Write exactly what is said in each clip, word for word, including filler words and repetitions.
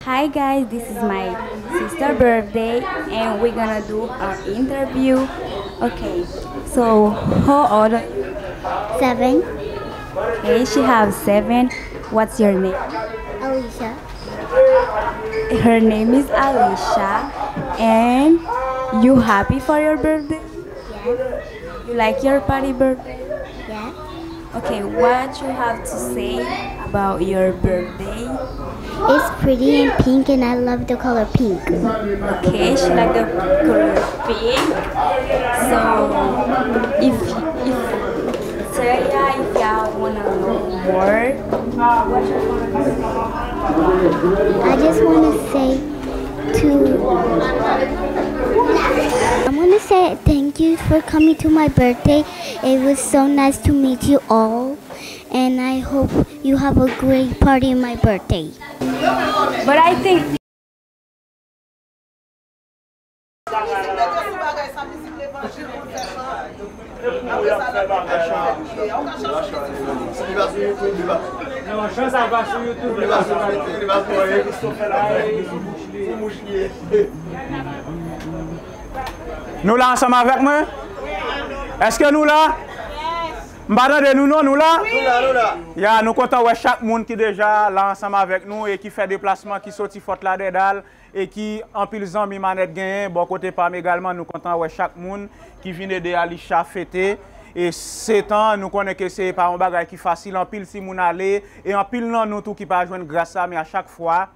Hi guys, this is my sister birthday and we're gonna do our interview. Okay, so how old are you? Seven. Okay, she have seven. What's your name? Alicia. Her name is Alicia and you happy for your birthday? Yes. You like your party birthday? Yeah. Okay, what you have to say about your birthday? It's pretty and pink, and I love the color pink. Okay, she like the color pink. So, if if Celia, if y'all wanna know more, what you wanna say? I just wanna say to I want to say thank you for coming to my birthday. It was so nice to meet you all, and I hope you have a great party on my birthday. But I think Nou la ansanm avèk mwen? Èske nou la? M pa tande nou non, nou la? Nou la, nou la. Ya, nou kontan wè chak moun ki deja la ansanm avèk nou e ki fè deplasman, ki soti Fort Lauderdale e ki anpil zanmi Manèt genyen bò kote pa m egalman. Nou kontan wè chak moun ki vin ede Alisha fete e sèt an. Nou konnen ke se pa yon bagay ki fasil. Anpil timoun ale e anpil nan nou tou ki pa jwenn gras sa, men a chak fwa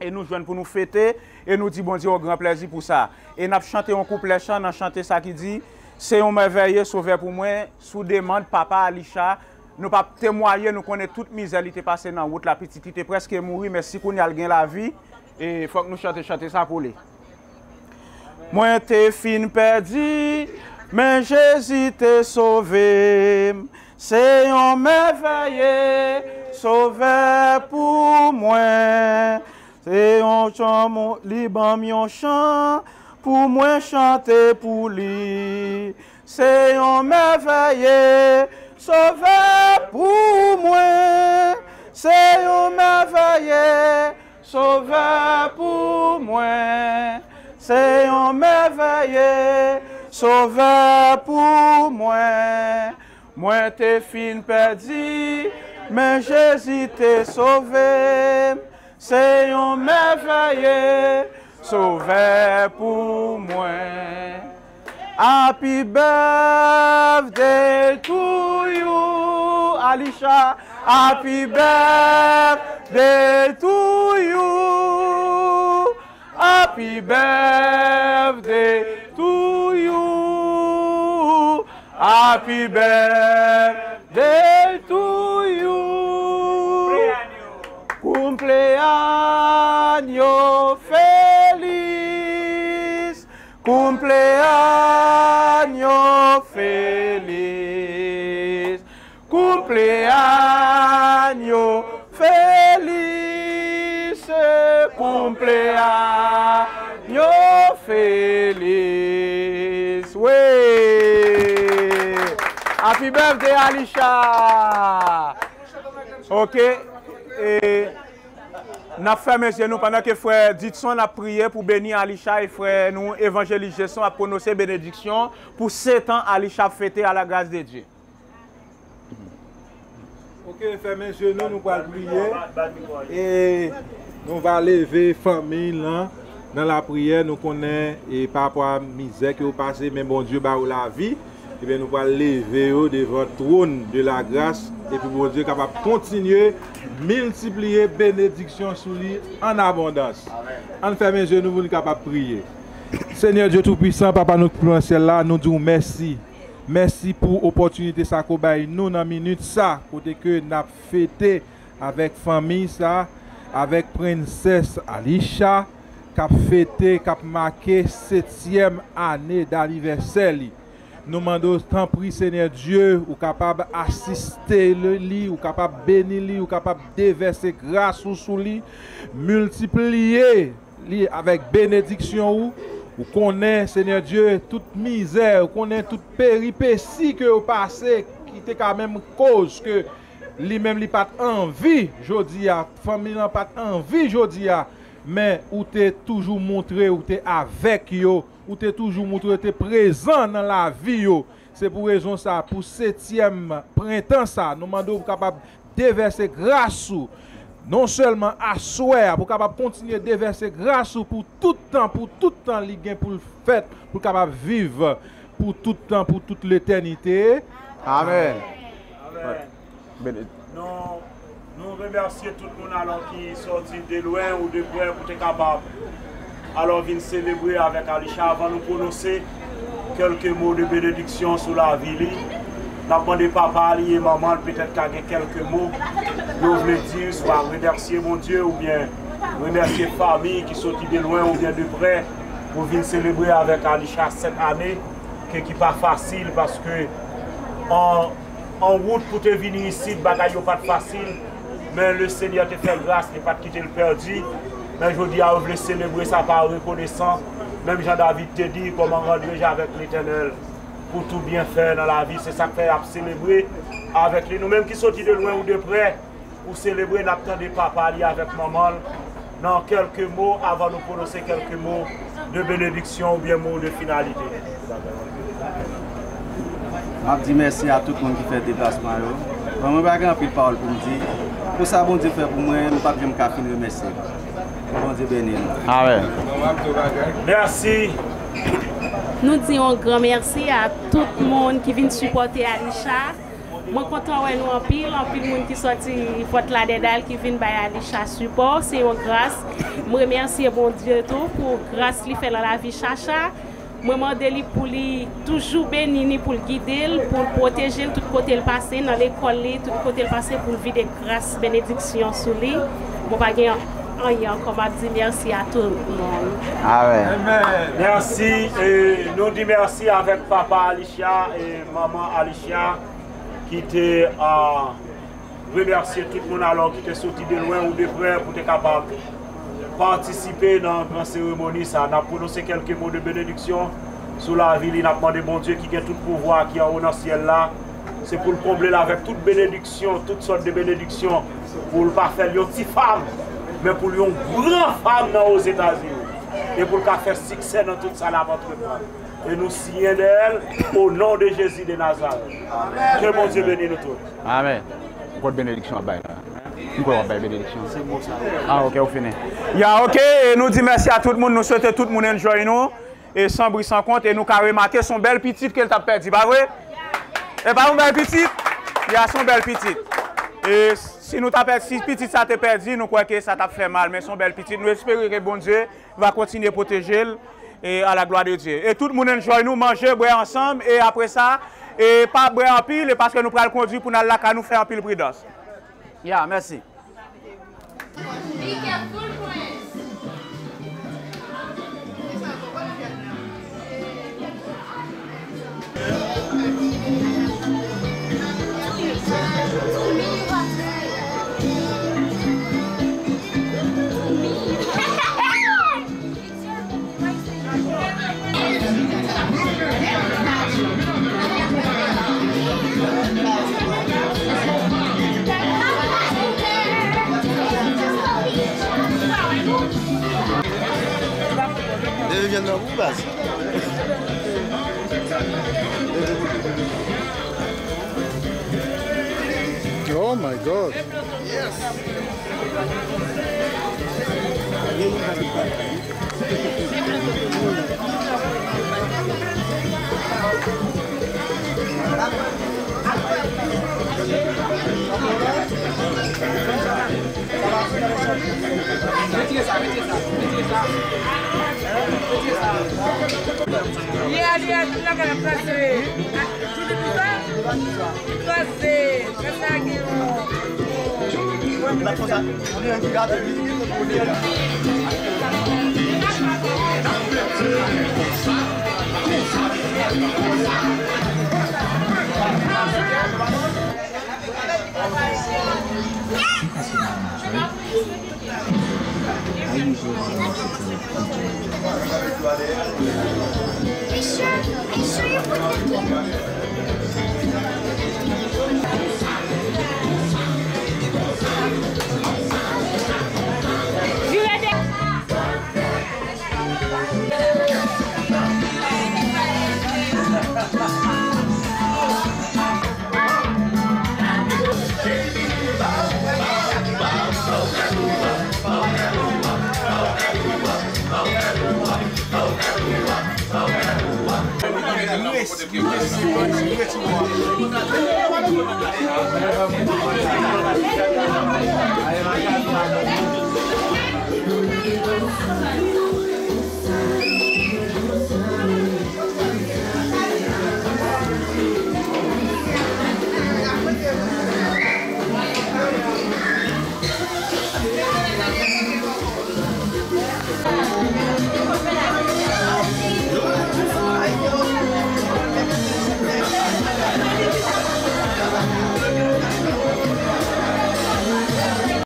e nou jwenn pou nou fete e nou di Bondye yon gran plèzi pou sa. E n ap chante yon kouplè chan nan chante sa ki di, se yon mèvèye Sovè pou mwen, sou demann papa Alisha. Nou p ap temwaye, nou konnen tout mizè li te pase nan wout la, pitit li te prèske mouri, men si kounye a l gen lavi, e fòk nou chante chante sa pou li. Mwen te fin pèdi, men Jezi te sove m. Se yon mèvèye Sovè pou mwen. Se yon chan, li ban m yon chan pou mwen chante pou li. Se yon mèvèye Sovè pou mwen. Se yon mèvèye Sovè pou mwen. Se yon mèvèye Sovè pou mwen. Mwen te fin pèdi, men Jezi te sove m. Se yon mèvèye Sovè pou mwen. Happy birthday to you, Alisha. Happy birthday to you. Happy birthday to you. Happy birthday to you. Cumpleaños feliz. Cumpleaños feliz. Cumpleaños feliz. Cumpleaños feliz. Wi. Happy birthday, Alisha. Ok. E n ap fèmen zye nou pandan ke frè Didson ap priye pou beni Alisha e frè nou evanjelis Jason ap pwononse benediksyon pou sèt an Alisha ap fete à la grâce de Dieu. Ok, fèmen zye nou, nou pral priye. E nou va leve fanmi lan nan lapriyè. Nou konnen e pa rapò a mizè ke yo pase, men Bondye ba yo lavi. Ebyen, nou pral leve yo devan twòn de lagras, epi Bondye kapab kontinye miltipliye benediksyon sou li an abondans. Ann fèmen zye nou pou nou kapab priye. Senyè Dye Toupisan, Papa nou ki nan syèl la, nou di w mèsi. Mèsi pou opòtinite sa ke w bay nou nan minit sa, kote ke n ap fete avèk fanmi sa, avèk prensès Alisha, k ap fete, k ap make setyèm ane danivèsè li. Nou mande w, tanpri, Senyè Dye, ou kapab asiste li, ou kapab beni li, ou kapab devèse gras ou sou li, miltipliye li avèk benediksyon ou. Ou konnen, Senyè Dye, tout mizè, ou konnen tout peripesi ke yo pase, ki te ka menm koz ke li menm li pa t anvi jodi a, fanmi l lan pa t anvi jodi a. men ou te toujou montre ou te avèk yo, ou te toujou montre ou te prezan nan lavi yo. Se pou rezon sa, pou setyèm prentan sa, nou mande w pou kapab devèse gras ou, non sèlman aswè a, pou kapab kontinye devèse gras ou pou tout tan, pou tout tan li gen pou l fèt, pou l kapab viv pou tout tan, pou tout letènite. Amèn. Amèn. Bene- Nou, nou remèsye tout moun alò ki sòti de lwen ou de prè pou te kapab alò vin selebre avèk Alisha. Avan nou pwononse kèlke mo de benediksyon sou lavi li, n ap mande papa li e manman l petèt ka gen kèlke mo yo vle di, swa remèsye Bondye oubyen remèsye fanmi ki soti de lwen oubyen de prè pou vin selebre avèk Alisha sèt ane, ke ki pa fasil paske an an wout pou te vini isit, bagay yo pa t fasil, men Lesenyè te fè l gras, li pa t kite l pèdi. Men jodi a, yo vle selebre sa pa rekonesan, menm jan David te di, comment rendrai-je avec l'Éternel pour tout bienfait nan lavi, se sa k fè y ap selebre avèk li. Nou menm ki soti de lwen ou de prè, pou selebre, n ap tande papa li avèk manman l nan kèlke mo avan nou pwononse kèlke mo de benediksyon oubyen mo de finalite. M ap di mèsi a tout moun ki fè deplasman yo. Bon, mwen pa gen anpil pawòl pou m di. Pou sa Bondye fè pou mwen, m p ap janm ka fin remèsye l. Ke Bondye beni nou. Amèn. Mèsi. Nou di yon gran mèsi a tout moun ki vin sipòte Alisha. Mwen kontan wè nou anpil, anpil moun ki sòti Fort Lauderdale ki vin bay Alisha sipò, se yon gras. Mwen remèsye Bondye tou pou gras li fè nan lavi Chacha. Mwen mande li pou li toujou beni ni pou l gide l, pou l pwoteje l tout kote l pase, nan lekòl li, tout kote l pase pou l vide gras, benediksyon sou li. Mwen pa gen anyen ankò, m ap di mèsi a tout moun. Amèn. Mèsi, e nou di mèsi avèk papa Alisha e manman Alisha ki te, ah, remèsye tout moun alò ki te soti de lwen ou de prè pou te kapab patisipe nan gran seremoni sa. N ap pwononse kèlke mo de benediksyon sou lavi li. N ap mande Bondye ki gen tout pouvwa, ki anwo nan syèl la, se pou l konble l avèk tout benediksyon, tout sòt de benediksyon, pou l pa fè l yon ti fam, men pou l yon gran fam nan Ozetazini, e pou l ka fè siksè nan tout sa l ap antreprann. E nou siyen dèyè l, o non de Jezi de Nazarèt. Ke Bondye beni nou tout. Amèn. Ou pot benediksyon ap bay la. M kwè w ap bay benediksyon. Se bon sa. Ah, ok, ou fini. Ya, ok, e nou di mèsi a tout moun, nou swete tout moun enjoy nou. E san bri san kont, e nou ka remake se yon bèl pitit ke l t ap pèdi, pa vre? E pa yon bèl pitit? Ya, se yon bèl pitit. E si nou ta pèdi, si pitit sa te pèdi, nou kwè ke sa t ap fè mal, men se yon bèl pitit. Nou espere ke Bondye va kontinye pwoteje l, e à la gloire de Dieu. E tout moun enjoy nou, manje, bwè ansanm, e apre sa, e pa bwè anpil, e paske nou pral kondwi pou n al lakay nou, fè anpil pridans. Ya, mèsi. Leve vyann nan pou baz. Oh my God. Retire sa, retire sa, retire sa. Retire sa. Li a, li a, tout lakay ap kraze. Kraze. Kraze. Kraze.